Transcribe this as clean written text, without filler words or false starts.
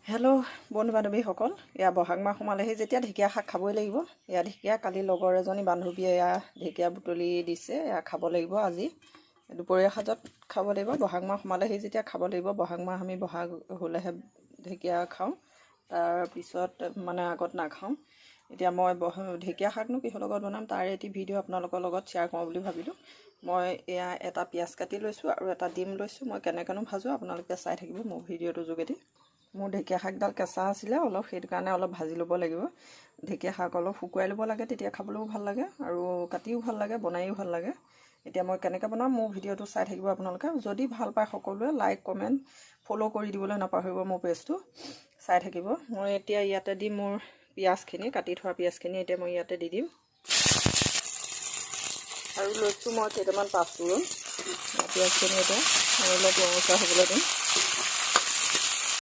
Hello' বন্ধু বান্ধৱীসকল, এয়া বহাগ মাহ সোমালেহি যেতিয়া ঢেকীয়া শাক খাবই লাগিব। এয়া ঢেকীয়া কালি লগৰ এজনী বান্ধৱীয়ে এয়া ঢেকীয়া বুটলি দিছে। এয়া খাব লাগিব, আজি দুপৰীয়া সাজত খাব লাগিব। বহাগ মাহ সোমালেহি যেতিয়া খাব লাগিব। বহাগ মাহ আমি বহাগ হ'লেহে ঢেকীয়া খাওঁ, তাৰপিছত মানে আগত নাখাওঁ। এতিয়া মই ঢেকীয়া শাকনো কিহৰ লগত বনাম, তাৰে এটি ভিডিঅ' আপোনালোকৰ লগত শ্বেয়াৰ কৰোঁ বুলি ভাবিলোঁ। মই এয়া এটা পিঁয়াজ কাটি লৈছোঁ আৰু এটা ডিম লৈছোঁ। মই কেনেকৈনো ভাজোঁ, আপোনালোকে চাই থাকিব মোৰ ভিডিঅ'টোৰ যোগেদি। মোৰ ঢেকীয়া শাকডাল কেঁচা আছিলে অলপ, সেইটো কাৰণে অলপ ভাজি ল'ব লাগিব। ঢেকীয়া শাক অলপ শুকুৱাই ল'ব লাগে, তেতিয়া খাবলৈও ভাল লাগে আৰু কাটিও ভাল লাগে, বনায়ো ভাল লাগে। এতিয়া মই কেনেকৈ বনাম, মোৰ ভিডিঅ'টো চাই থাকিব আপোনালোকে। যদি ভাল পায়, সকলোৱে লাইক, কমেণ্ট, ফ'ল' কৰি দিবলৈ নাপাহৰিব। মোৰ পেজটো চাই থাকিব। মই এতিয়া ইয়াতে দিম মোৰ পিঁয়াজখিনি, কাটি থোৱা পিঁয়াজখিনি এতিয়া মই ইয়াতে দি দিম। আৰু লৈছোঁ মই কেইটামান পাঁচফোৰণ। পিঁয়াজখিনি এতিয়া মই অলপ ৰঙচুৱা হ'বলৈ দিম।